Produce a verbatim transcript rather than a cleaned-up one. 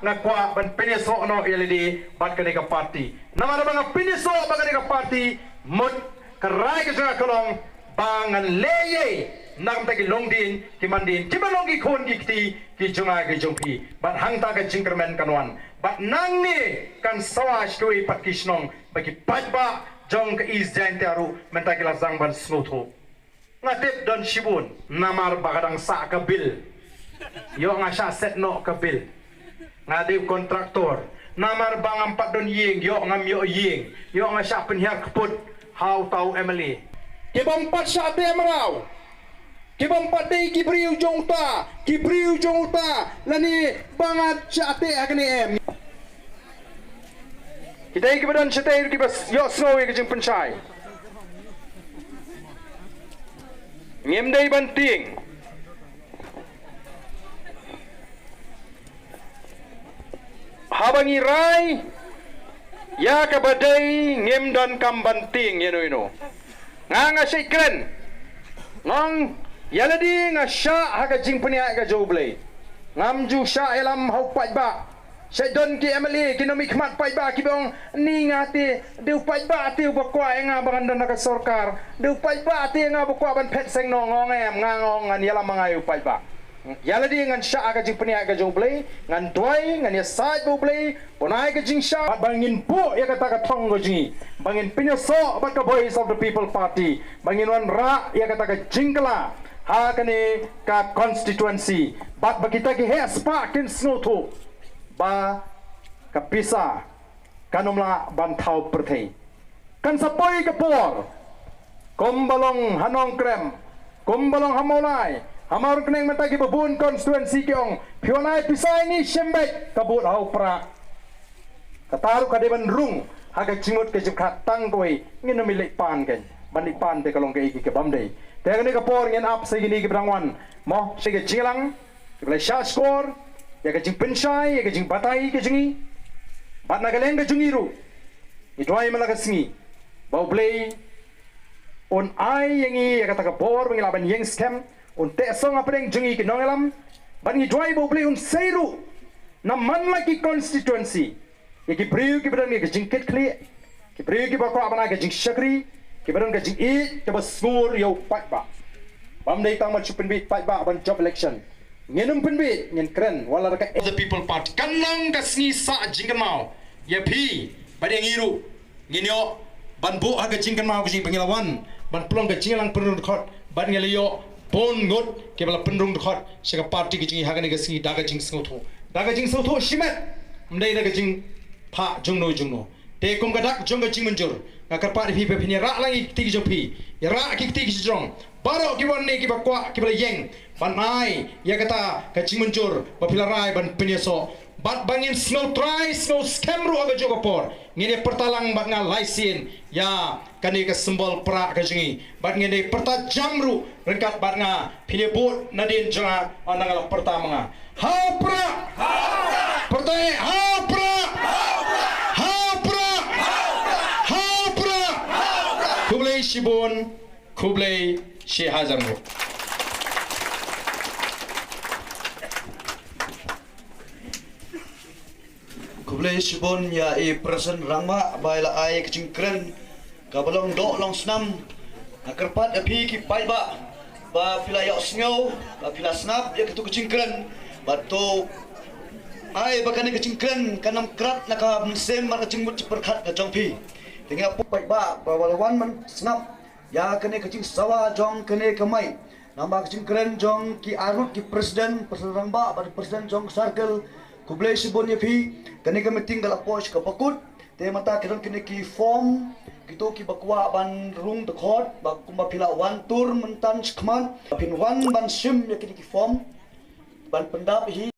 Nga kwah ban pynïasoh noh ïa lade bad kane ka party. Namar ba nga pynïasoh bad kane ka party, mut ka rai ka jong nga ka long ba ngan leh ei ei na ka bynta ki longdien ki mandien, kiba long ki khun ki kti ki jong nga ki jong phi. Bad hangta ka jingkyrmen kan wan. Bad nangne kan sawa sha kiwei pat ki shnong ba ki paidbah jong ka East Jaintia ruh mynta ki la sdang ban sngewthuh. Nga tip don shibun, namar ba ka dang sah ka bill. Ïoh nga shah set noh ka bill. Nga dei u kontraktor. Namar ba ngam pat don ïing, ïoh ngam ïoh ïing. Ïoh nga shah pynhiar kput ha uta u M L A. Ki bym pat shah teh mraw, ki bym pat dei ki briew jong uta, ki briew jong uta, lane ba nga shah teh ha kane em. Kita kiba don shatei ruh kiba ïohsngew ïa ka jingpynshai. Ngim dei ban tieng. Haba ngi rai ïa kaba dei, ngim donkam ban tieng ïano ïano. Nga, nga shait kren. Nga ong ïa lade nga shah ha ka jingpynïaid ka jong U Blei. Ngam ju shah ïalam ha u paidbah. Shait don ki M L A, ki nongmihkhmat paidbah kiba ong, ni nga te, dei u paidbah te uba kwah ïa nga ba ngan don ha ka sorkar. Dei u paidbah te ïa nga ba kwah ban phet seng noh. Nga ong em, nga ong ngan ïalam ma nga ïa u paidbah. Ïa lade ngan shah ha ka jingpynïaid ka jong U Blei, ngan duwai, ngan ïasaid bad U Blei ban ai ka jingshah bad ba ngin buh ïa kata ka thong ka jong ngi, ba ngin pynïasoh bad ka Voice of the People Party, ba ngin wanrah ïa kata ka jingkylla ha kane ka constituency, bad ba kita ki heh spah kin sngewthuh ba ka pisa kan ym lah ban thaw pyrthei. Kan sa poi ka por, kumba long ha Nongkrem, kumba long ha Mawlai, ha Mawryngkneng, mynta kiba bun constituency ki ong, phi wan ai pisa ïa ngi shim beit, ka bud ha u Prah. Kata ruh ka dei ban rung ha ka jingmut ka jingpyrkhat tang kawei, ngin ym leit pan kein, ban leit pan te ka long kaei kaei kaba ym dei. Te kane ka por ngin ap sa ïa kine kiba dang wan mo sha ka jingïalang, kiba la shah shkor ïa ka jingpynshai, ïa ka jingbatai ka jong ngi. Bad na ka liang ka jong ngi ruh, ngi duwai man la ka sngi ba U Blei un ai ïa ngi ïa kata ka bor ba ngi lah ban ïeng skhem, un teh song hapdeng jong ngi ki nongïalam. Bad ngi duwai ba U Blei un sei ruh na man la ki constituency ïa ki briew kiba don ïa ka jingkitkhlieh, ki briew kiba kwah ban ai ka jingshakri, kiba don ka jingïeit kaba sngur ïa u paidbah. Bym dei tang ban shu pynbieit paidbah ban jop election. Ngin ym pynbieit, ngin kren wat la da ka The People Party. Kan long ka sngi sah jingkynmaw ïa phi bad ïa ngi ruh. Ngin ïoh ban buh ha ka jingkynmaw ka jong ngi ba ngi la wan ban pynlong ka jingïalang pynrung dkhot, bad ngi la ïoh bun ngut kiba la pynrung dkhot sha ka party ka jong ngi ha kane ka sngi da ka jingsngewthuh, da ka jingsngewthuh shimet, ym dei da ka jingphah jongno jongno. Te kum ka dak jong ka jingmynjur, nga kyrpad ïa phi ba phin ïarah lang ïa ki kti ki jong phi, ïarah ki kti ki jong baroh ki wan ne kiba kwah, kiba la ïeng ban ai ïa kata ka jingmynjur ba phi la rai ban pynïasoh. Bad ba ngin sngew trai sngew skhem ruh ha kajuh ka por, ngin ïa pyrta lang bad nga lai sien ïa kane ka symbol Prah ka jong ngi. Bad ngin ïa pyrta jam ruh ryngkat bad nga, phin ïa bud nadien jong nga, ynda nga la pyrta ma nga. Ha u Prah! Pyrta eh, ha u Prah! Ha u Prah! Ha u Prah! Khublei shibun, khublei shihajar nguh. Khublei shibun ïa i President Rangbah ba i la ai ka jingkren kaba long doh long snam. Nga kyrpad ïa phi ki paidbah ba phi la ïohsngew, ba phi la sngap ïa katu ka jingkren, bad to ai ba kane ka jingkren kan ym krat na ka mynsiem bad ka jingmut jingpyrkhat ka jong phi. Te nga pyrkhat paidbah ba la wan ban sngap ïa kane ka jingsawa jong kane ka mic. Namar ka jingkren jong ki arngut ki president, president rangbah bad president jong circle, khublei shibun ïa phi. Kane ka meeting ka la poi sha kaba kut. Te mynta ki don kine ki form, kito kiba kwah ban rung dkhot, ba kumba phi la wan tur mynta shakhmat, phin wan ban shim ïa kine ki form ban pyndap hi.